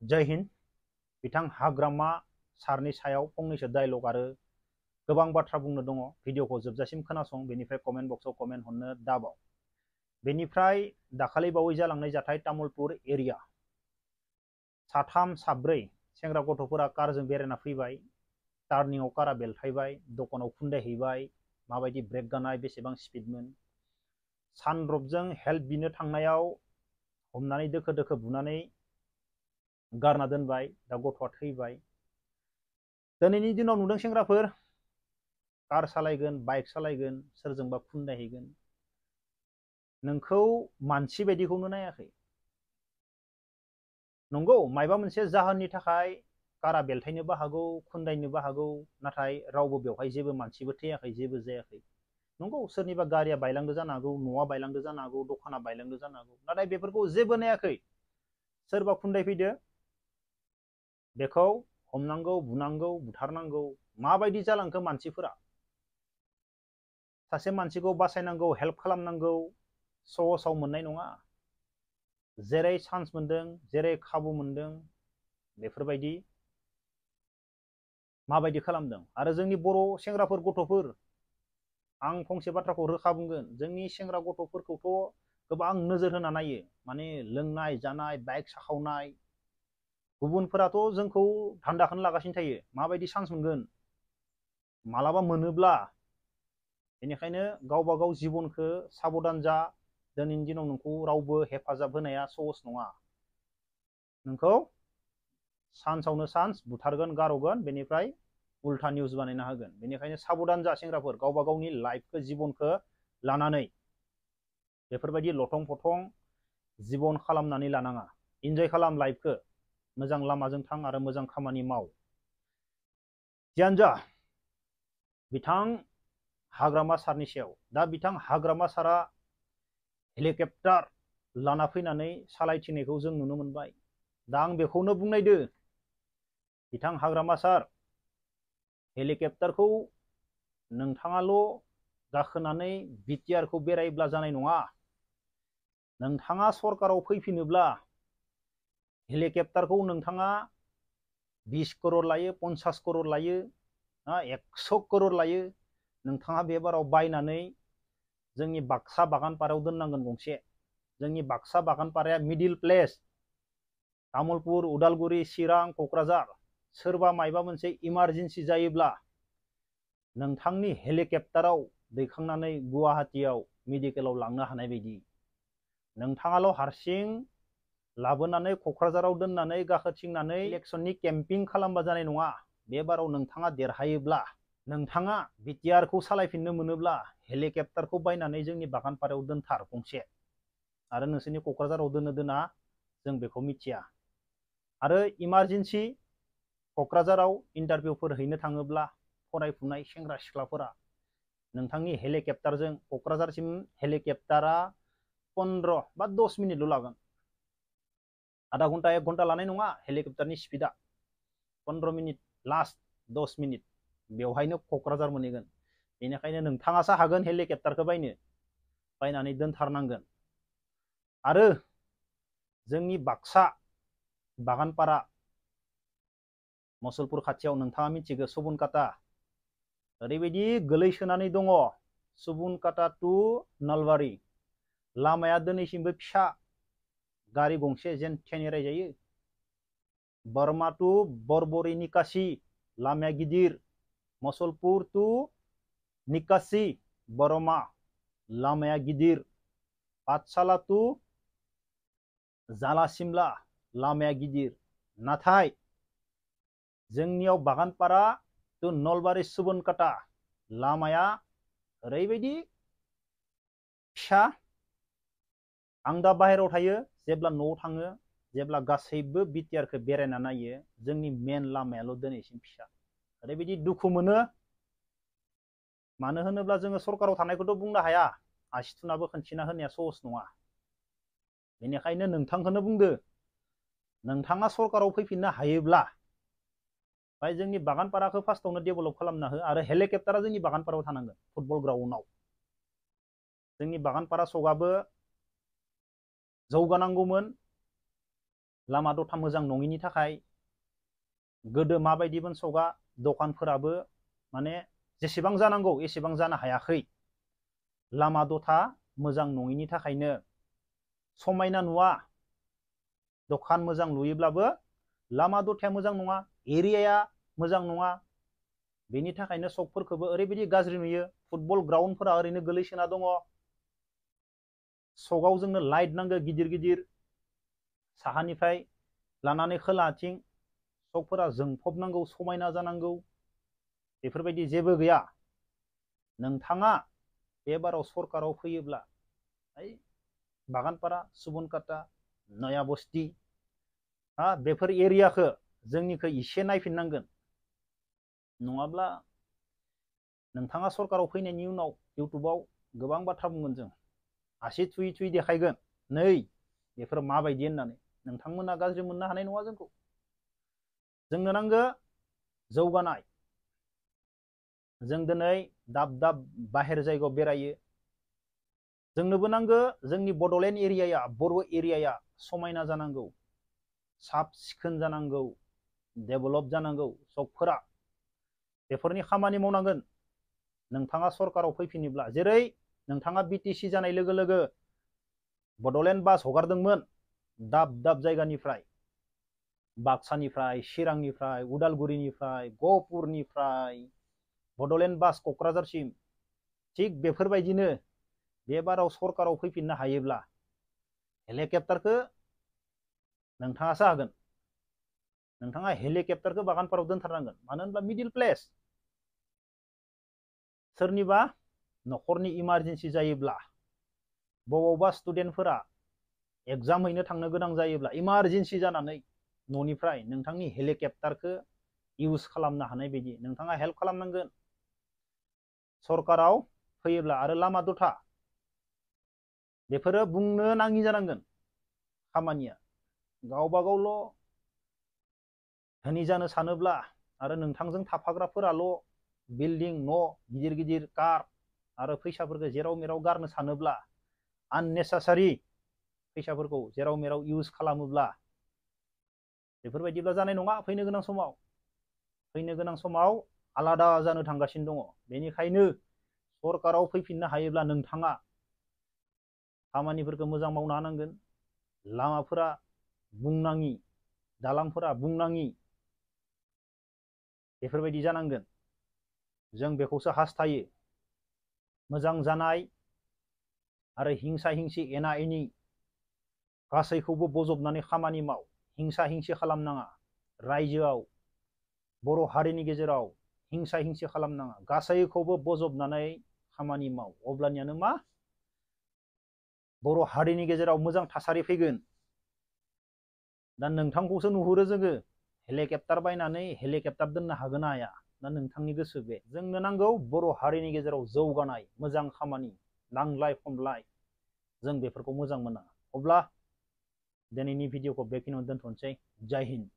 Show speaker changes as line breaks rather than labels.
जय हिंद। बिथां हाग्रामा सारनि सायाव फंनैसो डायलग आरो गोबां बाथ्रा बुंनो दङ। भिडिअखौ जोबजासिम खोनासं, बेनिफ्राय कमेन्ट बक्सआव कमेन्ट हरनो दाबाव। बेनिफ्राय दाखालि बावै जालांनाय जाथाय तामुलपुर एरिया, साथाम साब्रै सेंग्रा गथ'फोरा कारजों बेरायना फैबाय, टार्निंआव कारा बेलथायबाय, दखानाव खुन्दायहैबाय, माबायदि ब्रेक गानाय, बेसेबां स्पिडमोन। सानद्रबजों हेल्प बिनो थांनायाव हमनानै दोखो दोखो बुनानै गारना दोनबाय, दा गथ'आ थैबाय। दिनैनि दिनाव नुदों सेंग्राफोर कार सालायगोन, बाइक सालायगोन, सोरजोंबा खुन्दायहैगोन, नोंखौ मानसि बायदिखौनो नायाखै। नंगौ, मायबा मोनसे जाहोननि थाखाय कारा बेलथायनोबो हागौ, खुन्दायनोबो हागौ, नाथाय रावबो बेवहाय जेबो मानसिबो थैयाखै, जेबो जायाखै। नंगौ, सोरनिबा गारिया बायलांदो जानो हागौ, न'आ बायलांदो जानो हागौ, दखाना बायलांदो जानो हागौ, नाथाय बेफोरखौ जेबो नायाखै। सोरबा खुन्दायफैदो, बेखौ हमनांगौ, बुनांगौ, बुथारनांगौ। माबायदि जालांखो मानसिफोरा? सासे मानसिखौ बासायनांगौ, हेल्प खालामनांगौ, सहसाव मोननाय नङा। जेरै चान्स मोनदों, जेरै खाबु मोनदों, बेफोरबायदि माबायदि खालामदों। आरो जोंनि बर' सेंग्राफोर, गथ'फोर, आं फंसे बाथ्राखौ रोखा बुंगोन, जोंनि सेंग्रा गथ'फोरखौथ' गोबां नोजोर होना नायो, माने लोंनाय जानाय, बाइक साखावनाय। गुबुनफोराथ' जोंखौ धान्दाखौनो लागासिनो थायो, माबायदि चान्स मोनगोन, मालाबा मोनोब्ला। बेनिखायनो गावबा गाव जिबनखौ साबधान जा। दिनैनि दिनाव नोंखौ रावबो हेफाजाब होनाया सहस नङा। नोंखौ चान्सआवनो चान्स बुथारगोन, गारगोन, बेनिफ्राय उल्था निउस बानायना होगोन। बेनिखायनो साबधान जा सेंग्राफोर, गावबा गावनि लाइफखौ, जिबनखौ लानानै बेफोरबायदि लथं फथं जिबन खालामनानै लानाङा। इन्जय खालाम लाइफखौ, मोजां लामाजों थां आरो मोजां खामानि माव। जियानो जा, बिथां हाग्रामा सारनि सायाव दा बिथां हाग्रामा सारा हेलिकप्टार लाना फैनानै सालायथिंनायखौ जों नुनो मोनबाय। दा आं बेखौनो बुंनायदो, बिथां हाग्रामा सार, हेलिकप्टारखौ नोंथाङाल' गाखोनानै बिटिआरखौ बेरायब्ला जानाय नङा। नोंथाङा सरकाराव फैफिनोब्ला हेलिकप्टारखौ नोंथाङा 20 करोड़ लायो, 50 करोड़ लायो, 100 करोड़ लायो, नोंथाङा बे बाराव बायनानै जोंनि बाक्सा बागानपारायाव दोननांगोन गंसे। जोंनि बाक्सा बागानपाराया मिडिल प्लेस। तामुलपुर, उदालगुरि, चिरां, क'क्राझार, सोरबा मायबा मोनसे इमारजेन्सि जायोब्ला नोंथांनि हेलिकप्टाराव दैखांनानै गुवाहाटीयाव मेडिकेलाव लांनो हानाय बायदि। नोंथाङाल' हारसिं लाबोनानै क'क्राझाराव दोननानै गाखोथिंनानै इलेक्सननि केम्पिं खालामबा जानाय नङा। बे बाराव नोंथाङा देरहायोब्ला, नोंथाङा बिटिआरखौ सालायफिननो मोनोब्ला हेलिकप्टारखौ बायनानै जोंनि बागानपारायाव दोनथार गंसे। आरो नोंसोरनि क'क्राझाराव दोना जों बेखौ मिथिया। आरो इमारजेन्सि क'क्राझाराव इन्टारभिउफोर हैनो थाङोब्ला फरायफुनाय सेंग्रा सिख्लाफोरा नोंथांनि हेलिकप्टारजों, क'क्राझारसिम हेलिकप्टारा 15 बा 10 मिनिटल' लागोन। आधा घन्टा 1 घन्टा लानाय नङा हेलिकप्टारनि स्पिडा। 15 मिनिट, लास्ट 10 मिनिट, बेवहायनो क'क्राझार मोनहैगोन। बेनिखायनो नोंथाङासो हागोन हेलिकप्टारखौ बायनानै दोनथारनांगोन। आरो जोंनि बाक्सा बागानपारा मसलपुर खाथियाव नोंथाङा मिथिगौ सुबुनकाटा, ओरैबायदि गोलैसोनानै दङ। सुबुनकाटा टु नलबारि लामाया दिनैसिमबो फिसा, गारि गंसे जेन थेन एरायजायो। बरमा टु बरबरि निकासि लामाया गिदिर। मसलपुर टु निकासि बरमा लामाया गिदिर। पाठशाला टु जाला सिमला लामाया गिदिर। नाथाय जोंनियाव बागानपारा टु नलबारि सुबुनकाटा लामाया ओरैबायदि फिसा। आं दा बाहेरायाव थायो, जेब्ला न'आव थाङो, जेब्ला गासैबो बिटिआरखौ बेरायना नायो, जोंनि मेन लामायाल' दिनैसिम फिसा। ओरैबायदि दुखु मोनो। मानो होनोब्ला जोङो सरकाराव थानायखौथ' बुंनो हाया, आसि थुनाबो खोन्थिना होनाया सहस नङा। बेनिखायनो नोंथांखौनो बुंदो, नोंथाङा सरकाराव फैफिननो हायोब्ला जोंनि बागानपाराखौ फार्स्टआवनो डेभेलप खालामना हो। आरो हेलिकप्टारा जोंनि बागानपारायाव थानांगोन, फुटबल ग्राउन्डआव। जोंनि बागानपारा सकआबो जौगानांगौमोन। लामा दथा मोजां नङिनि थाखाय गोदो माबायदिमोन सका दखानफोराबो माने जेसेबां जानांगौ एसेबां जानो हायाखै। लामा दथा मोजां नङिनि थाखायनो समायना नुवा। दखान मोजां लुयोब्लाबो लामा दथाया मोजां नङा, एरियाया मोजां नङा। बेनि थाखायनो सकफोरखौबो ओरैबायदि गाज्रि नुयो। फुटबल ग्राउन्डफोरा ओरैनो गोलैसोना दङ। सकाव जोंनो लाइट नांगौ गिदिर गिदिर, साहानिफ्राय लानानै खोलाथिं सकफोरा जोंफबनांगौ, समायना जानांगौ। बेफोरबायदि जेबो गैया। नोंथाङा बे बाराव सरकाराव फैयोब्ला बागानपारा, सुबनकाटा, नया बस्ति बेफोर एरियाखौ जोंनिखौ इसे नायफिननांगोन। नङाब्ला नोंथाङा सरकाराव फैनायनि उनाव इउटुबाव गोबां बाथ्रा बुंगोन जों, आसि थुयै थुयै देखायगोन नै बेफोर माबायदि होननानै। नोंथांमोना गाज्रि मोननो हानाय नङा जोंखौ। जोंनो नांगौ जौगानाय। जों दिनै दाब दाब बाहेर जायगायाव बेरायो। जोंनोबो नांगौ जोंनि बड'लेण्ड एरियाया, बर' एरियाया समायना जानांगौ, साब सिखोन जानांगौ, डेभेलप जानांगौ सकफोरा। बेफोरनि खामानि मावनांगोन नोंथाङा सरकाराव फैफिनोब्ला। जेरै नोंथाङा बिटिसि जानाय लोगो लोगो बड'लेण्ड बास हगारदोंमोन दाब दाब जायगानिफ्राय, बाक्सानिफ्राय, चिरांनिफ्राय, उदालगुरिनिफ्राय, गहपुरनिफ्राय बड'लेण्ड बास क'क्राझारसिम। थिग बेफोरबायदिनो बे बाराव सरकाराव फैफिननो हायोब्ला हेलिकप्टारखौ नोंथाङासो हागोन। नोंथाङा हेलिकप्टारखौ बागानपारायाव दोनथारनांगोन। मानो होनब्ला मिडिल प्लेस। सोरनिबा न'खरनि इमारजेन्सि जायोब्ला, बबावबा स्टुडेन्टफोरा एग्जाम हैनो थांनो गोनां जायोब्ला इमारजेन्सि जानानै न'निफ्राय नोंथांनि हेलिकप्टारखौ इउज खालामनो हानाय बायदि नोंथाङा हेल्प खालामनांगोन सरकाराव फैयोब्ला। आरो लामा दथा बेफोरो बुंनो नाङि जानांगोन खामानिया। गावबा गावल' धोनि जानो सानोब्ला आरो नोंथांजों थाफाग्राफोराल' बिल्डिं, न', गिदिर गिदिर कार आरो फैसाफोरखौ जेराव मेराव गारनो सानोब्ला, आननेसेसारि फैसाफोरखौ जेराव मेराव इउज खालामोब्ला बेफोरबायदिब्ला जानाय नङा। फैनो गोनां समाव आलादा जानो थांगासिनो दङ। बेनिखायनो सरकाराव फैफिननो हायोब्ला नोंथाङा खामानिफोरखौ मोजां मावनो हानांगोन। लामाफोरा बुंनाङि, दालांफोरा बुंनाङि, बेफोरबायदि जानांगोन। जों बेखौसो हास्थायो। मोजां जानाय आरो हिंसा हिंसि, एना एनि गासैखौबो बजबनानै खामानि माव। हिंसा हिंसि खालामनाङा। रायजोआव बर' हारिनि गेजेराव हिंसा हिंसि खालामनाङा। गासैखौबो बजबनानै खामानि माव। अब्लानियानो मा बर' हारिनि गेजेराव मोजां थासारि फैगोन। दा नोंथांखौसो नुहुरो जोङो हेलिकप्टार बायनानै हेलिकप्टार दोननो हागोन ना हाया, दा नोंथांनि गोसो। बे जोंनो नांगौ बर' हारिनि गेजेराव जौगानाय, मोजां खामानि, नांलाय खमलाय जों बेफोरखौ मोजां मोना। अब्ला दिनैनि भिडिअखौ बेखिनियावनो दोनथ'नोसै। जय हिन्द।